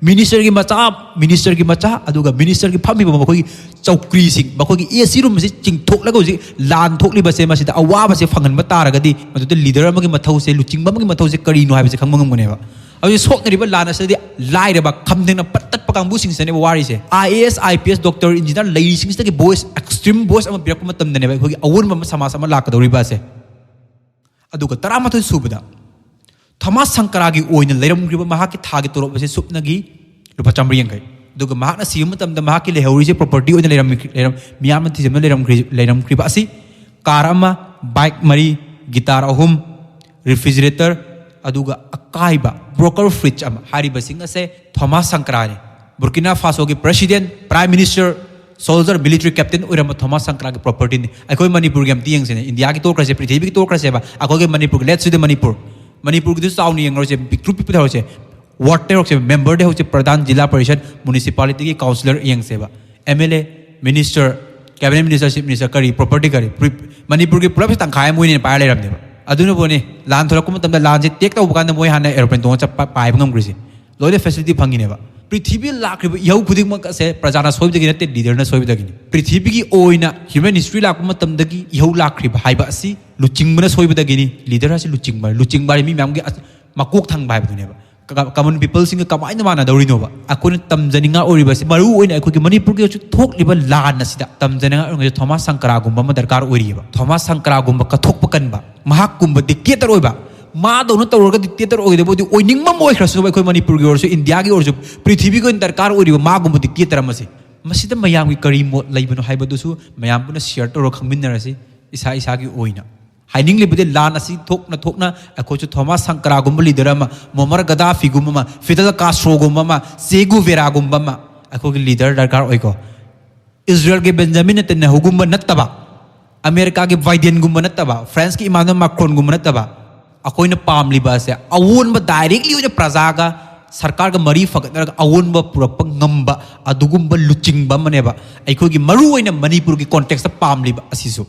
ꯃꯤꯅꯤꯁꯇꯔꯒꯤ ꯃꯆꯥ, ꯃꯤꯅꯤꯁꯇꯔꯒꯤ ꯃꯆꯥ, ꯑꯗꯨꯒ ꯃꯤꯅꯤꯁꯇꯔꯒꯤ ꯐꯝꯃꯤꯕ ꯃꯈꯣꯏꯒꯤ ꯆꯧꯀ꯭ꯔꯤꯁꯤꯡ, ꯃꯈꯣꯏꯒꯤ ꯑꯦ ꯁꯤ ꯔꯨꯝꯁꯤ ꯆꯤꯡꯊꯣꯛꯂꯒ ꯍꯧꯖꯤꯛ ꯂꯥꯟ ꯊꯣꯛꯂꯤꯕꯁꯦ, ꯃꯁꯤꯗ ꯑꯋꯥꯕꯁꯦ ꯐꯪꯍꯟꯕ ꯇꯥꯔꯒꯗꯤ, ꯃꯗꯨꯗ ꯂꯤꯗꯔ ꯑꯃꯒꯤ ꯃꯊꯧꯁꯦ, ꯂꯨꯆꯤꯡꯕ ꯑꯃꯒꯤ ꯃꯊꯧꯁꯦ ꯀꯔꯤꯅꯣ ꯍꯥꯏꯕꯁꯦ ꯈꯪꯕ ꯉꯝꯒꯅꯦꯕ꯫ ꯍꯧꯖꯤꯛ ꯁꯣꯛꯅꯔꯤꯕ ꯂꯥꯟ ꯑꯁꯤꯗꯤ ꯂꯥꯏꯔꯕ, ꯈꯝ ꯊꯦꯡꯅ ꯄꯠ ꯇꯠꯄ ꯀꯥꯡꯕꯨꯁꯤꯡꯁꯤꯅꯅꯦꯕ ꯋꯥꯔꯤꯁꯦ꯫ I A S, I P S, doctor, engineer ꯂꯩꯔꯤꯁꯤꯡꯁꯤꯗꯒꯤ ꯚꯣꯏꯁ, ꯑꯦꯛꯁꯇ꯭ꯔꯤꯝ ꯚꯣꯏꯁ ꯑꯃ ꯄꯤꯔꯛꯄ ꯃꯇꯝꯗꯅꯦꯕ ꯑꯩꯈꯣꯏꯒꯤ ꯑꯑꯣꯟꯕ ꯑꯃ ꯁꯃꯥꯖ ꯑꯃ ꯂꯥꯛꯀꯗꯧꯔꯤꯕ ꯑꯁꯦ꯫ ꯑꯗꯨꯒ ꯇꯔꯥꯃꯥꯊꯣꯏ ꯁꯨꯕꯗ, ꯊꯣꯃꯥꯁ ꯁꯪꯀꯔꯥꯒꯤ ꯑꯣꯏꯅ ꯂꯩꯔꯝꯈ꯭ꯔꯤꯕ ꯃꯍꯥꯛꯀꯤ ꯊꯥꯒꯤ ꯇꯣꯂꯣꯞ ꯑꯁꯤ ꯁꯨꯞꯅꯒꯤ ꯂꯨꯄꯥ ꯆꯥꯝꯃꯔꯤ ꯌꯥꯡꯈꯩ꯫ ꯑꯗꯨꯒ ꯃꯍꯥꯛꯅ ꯁꯤꯕ ꯃꯇꯝꯗ ꯃꯍꯥꯛꯀꯤ ꯂꯩꯍꯧꯔꯤꯁꯦ, ꯄ꯭ꯔꯣꯄꯔꯇꯤ ꯑꯣꯏꯅ ꯂꯩꯔꯝꯃꯤ-, ꯂꯩꯔꯝ-, ꯃꯤꯌꯥꯝꯅ ꯊꯤꯖꯤꯟꯕ ꯂꯩꯔꯝꯈ꯭ꯔꯤ-, ꯂꯩꯔꯝꯈ꯭ꯔꯤꯕ ꯑꯁꯤ ꯀꯥꯔ ꯑꯃ, ꯕꯥꯏꯛ ꯃꯔꯤ, ꯒꯤꯇꯥꯔ ꯑꯍꯨꯝ, ꯔꯤꯐ꯭ꯔꯤꯖꯔꯦꯇꯔ, ꯑꯗꯨꯒ ꯑꯀꯥꯏꯕ ꯕ꯭ꯔꯣꯀꯔ ꯐ꯭ꯔꯤꯖ ꯑꯃ꯫ ꯍꯥꯏꯔꯤꯕꯁꯤꯡ ꯑꯁꯦ ꯊꯣꯃꯥꯁ ꯁꯪꯀꯔꯥꯅꯤ꯫ ꯕꯨꯔꯀꯤꯅꯥ ꯐꯥꯁꯣꯒꯤ president, prime minister, soldier, military captain ꯑꯣꯏꯔꯝꯕ ꯊꯣꯃꯥꯁ ꯁꯪꯀꯔꯥꯒꯤ ꯄ꯭ꯔꯣꯄꯔꯇꯤꯅꯤ꯫ ꯑꯩꯈꯣꯏ ꯃꯅꯤꯄꯨꯔꯒꯤ ꯑꯝꯇ ꯌꯦꯡꯁꯤꯅꯦ, ꯏꯟꯗꯤꯌꯥꯒꯤ ꯇꯣꯛꯈ꯭ꯔꯁꯦ, ꯄ꯭ꯔꯤꯊꯤꯕꯤꯒꯤ ꯇꯣꯛꯈ꯭ꯔꯁꯦꯕ, ꯑꯩꯈꯣꯏꯒꯤ ꯃꯅꯤꯄꯨꯔꯒꯤ, let's say the ꯃꯅꯤꯄꯨꯔ, ꯃꯅꯤꯄꯨꯔꯒꯤꯗꯨ ꯆꯥꯎꯅ ꯌꯦꯡꯉꯔꯣꯏꯁꯦ, ꯄꯤꯛꯇ꯭ꯔꯨ ꯄꯤꯛꯄꯗ ꯍꯧꯔꯁꯦ꯫ ꯋꯥꯔꯗꯇ ꯍꯧꯔꯁꯦꯕ, ꯃꯦꯝꯕꯔꯗ ꯍꯧꯔꯁꯦ, ꯄ꯭ꯔꯙꯥꯟ, ꯖꯤꯂꯥ ꯄꯔꯤꯁꯗ, ꯃ꯭ꯌꯨꯅꯤꯁꯤꯄꯥꯂꯤꯇꯤꯒꯤ ꯀꯥꯎꯟꯁꯤꯂꯔ ꯌꯦꯡꯁꯦꯕ, M L A, minister, cabinet minister, chief minister, ꯀꯔꯤ, ꯄ꯭ꯔꯣꯄꯔꯇꯤ ꯀꯔꯤ, ꯄ꯭ꯔꯤ-, ꯃꯅꯤꯄꯨꯔꯒꯤ ꯄꯨꯂꯞꯁꯦ ꯇꯪꯈꯥꯏ ꯑꯃ ꯃꯣꯏꯅ ꯄꯥꯏꯔ ꯂꯩꯔꯝꯅꯦꯕ꯫ ꯑꯗꯨꯅꯕꯨꯅꯦ ꯂꯥꯟ ꯊꯣꯛꯂꯛꯄ ꯃꯇꯝꯗ ꯂꯥꯟꯁꯦ ꯇꯦꯛ ꯇꯧꯕ ꯀꯥꯟꯗ ꯃꯣꯏ ꯍꯥꯟꯅ ꯑꯦꯔꯣꯄ꯭ꯂꯦꯟ ꯇꯣꯡꯉ ꯆꯠꯄ, ꯄꯥꯏꯕ ꯉꯝꯈ꯭ꯔꯤꯁꯦ꯫ ꯂꯣꯏꯅ ꯐꯦꯁꯤꯂꯤꯇꯤ ꯐꯪꯉꯤꯅꯦꯕ꯫ ꯄ꯭ꯔꯤꯊꯤꯕꯤ ꯂꯥꯛꯈ꯭ꯔꯤꯕ ꯏꯍꯧ ꯈꯨꯗꯤꯡꯃꯛ ꯑꯁꯦ ꯄ꯭ꯔꯖꯥꯅ ꯁꯣꯏꯕꯗꯒꯤ ꯅꯠꯇꯦ, ꯂꯤꯗꯔꯅ ꯁꯣꯏꯕꯗꯒꯤꯅꯤ꯫ ꯄ꯭ꯔꯤꯊꯤꯕꯤꯒꯤ ꯑꯣꯏꯅ ꯍ꯭ꯌꯨꯃꯦꯟ ꯍꯤꯁꯇ꯭ꯔꯤ ꯂꯥꯛꯄ ꯃꯇꯝꯗꯒꯤ ꯏꯍꯧ ꯂꯥꯛꯈ꯭ꯔꯤꯕ ꯍꯥꯏꯕ ꯑꯁꯤ ꯂꯨꯆꯤꯡꯕꯅ ꯁꯣꯏꯕꯗꯒꯤꯅꯤ꯫ ꯂꯤꯗꯔ ꯍꯥꯏꯁꯤ ꯂꯨꯆꯤꯡꯕ, ꯂꯨꯆꯤꯡꯕ ꯍꯥꯏꯁꯤ ꯃꯤ ꯃꯌꯥꯝꯒꯤ ꯑꯁ-, ꯃꯀꯣꯛ ꯊꯪꯕ ꯍꯥꯏꯕꯗꯨꯅꯦꯕ꯫ ꯀ-, ꯀꯃꯟ ꯄꯤꯄꯜꯁꯤꯡꯒ ꯀꯃꯥꯏꯅ ꯃꯥꯟꯅꯗꯧꯔꯤꯅꯣꯕ? ꯑꯩꯈꯣꯏꯅ ꯇꯝꯖꯅꯤꯡꯉꯥꯏ ꯑꯣꯏꯔꯤꯕꯁꯦ, ꯃꯔꯨ ꯑꯣꯏꯅ ꯑꯩꯈꯣꯏꯒꯤ ꯃꯅꯤꯄꯨꯔꯒꯤ ꯍꯧꯖꯤꯛ ꯊꯣꯛꯂꯤꯕ ꯂꯥꯟ ꯑꯁꯤꯗ ꯇꯝꯖꯅꯤꯡꯉꯥꯏ ꯑꯣꯏꯔꯤꯉꯩꯗ ꯊꯣꯃꯥꯁ ꯁꯪꯀꯔꯥꯒꯨꯝꯕ ꯑꯃ ꯗꯔꯀꯥꯔ ꯑꯣꯏꯔꯤꯑꯕ꯫ ꯊꯣꯃꯥꯁ ꯁꯪꯀꯔꯥꯒꯨꯝꯕ ꯀꯠꯊꯣꯛꯄ ꯀꯟꯕ, ꯃꯍꯥꯛꯀꯨꯝꯕ ꯗꯤꯛꯇꯦꯇꯔ ꯑꯣꯏꯕ, ꯃꯥꯗꯧꯅ ꯇꯧꯔꯒ ꯗꯤꯛꯇꯦꯇꯔ ꯑꯣꯏꯒꯗꯕ ꯑꯣꯏꯗꯤ ꯑꯣꯏꯅꯤꯡꯕ ꯑꯃ ꯑꯣꯏꯈ꯭ꯔꯁꯨ, ꯑꯩꯈꯣꯏ ꯃꯅꯤꯄꯨꯔꯒꯤ ꯑꯣꯏꯔꯁꯨ, ꯏꯟꯗꯤꯌꯥꯒꯤ ꯑꯣꯏꯔꯁꯨ, ꯄ꯭ꯔꯤꯊꯤꯕꯤꯒꯤ ꯑꯣꯏꯅ ꯗꯔꯀꯥꯔ ꯑꯣꯏꯔꯤꯕ ꯃꯥꯒꯨꯝꯕ ꯗꯤꯛꯇꯦꯇꯔ ꯑꯃꯁꯦ꯫ ꯃꯁꯤꯗ ꯃꯌꯥꯝꯒꯤ ꯀꯔꯤ ꯃꯣꯠ ꯂꯩꯕꯅꯣ ꯍꯥꯏꯕꯗꯨꯁꯨ ꯃꯌꯥꯝ ꯄꯨꯟꯅ ꯁꯤꯌꯔ ꯇꯧꯔꯒ ꯈꯪꯃꯤꯟꯅꯔꯁꯤ꯫ ꯏꯁꯥ ꯏꯁꯥꯒꯤ ꯑꯣꯏꯅ ꯍꯥꯏꯅꯤꯡꯂꯤꯕꯗꯤ, ꯂꯥꯟ ꯑꯁꯤ ꯊꯣꯛꯅ ꯊꯣꯛꯅ ꯑꯩꯈꯣꯏꯁꯨ ꯊꯣꯃꯥꯁ ꯁꯪꯀꯔꯥꯒꯨꯝꯕ ꯂꯤꯗꯔ ꯑꯃ, ꯃꯣꯃꯔ ꯒꯗꯥꯐꯤꯒꯨꯝꯕ ꯑꯃ, ꯐꯤꯗꯜ ꯀꯥꯁꯇ꯭ꯔꯣꯒꯨꯝꯕ ꯑꯃ, ꯆꯦ ꯒꯨꯚꯦꯔꯥꯒꯨꯝꯕ ꯑꯃ ꯑꯩꯈꯣꯏꯒꯤ ꯂꯤꯗꯔ ꯗꯔꯀꯥꯔ ꯑꯣꯏꯀꯣ꯫ ꯏꯖꯔꯦꯜꯒꯤ ꯕꯦꯟꯖꯥꯃꯤꯟ ꯅꯦꯇꯟꯌꯥꯍꯨꯒꯨꯝꯕ ꯅꯠꯇꯕ, ꯑꯃꯦꯔꯤꯀꯥꯒꯤ ꯕꯥꯏꯗꯦꯟꯒꯨꯝꯕ ꯅꯠꯇꯕ, ꯐ꯭ꯔꯥꯟꯁꯀꯤ ꯏꯃꯥꯅꯨꯑꯦꯜ ꯃꯥꯀ꯭ꯔꯣꯟꯒꯨꯝꯕ ꯅꯠꯇꯕ, ꯑꯩꯈꯣꯏꯅ ꯄꯥꯝꯂꯤꯕ ꯑꯁꯦ ꯑꯑꯣꯟꯕ, ꯗꯥꯏꯔꯦꯛꯂꯤ ꯑꯣꯏꯅ ꯄ꯭ꯔꯖꯥꯒ ꯁꯔꯀꯥꯔꯒ ꯃꯔꯤ ꯐꯒꯠꯅꯔꯒ ꯑꯑꯣꯟꯕ ꯄꯨꯔꯛꯄ ꯉꯝꯕ ꯑꯗꯨꯒꯨꯝꯕ ꯂꯨꯆꯤꯡꯕ ꯑꯃꯅꯦꯕ ꯑꯩꯈꯣꯏꯒꯤ ꯃꯔꯨꯑꯣꯏꯅ ꯃꯅꯤꯄꯨꯔꯒꯤ ꯀꯣꯟꯇꯦꯛꯁꯇ ꯄꯥꯝꯂꯤꯕ ꯑꯁꯤꯁꯨ꯫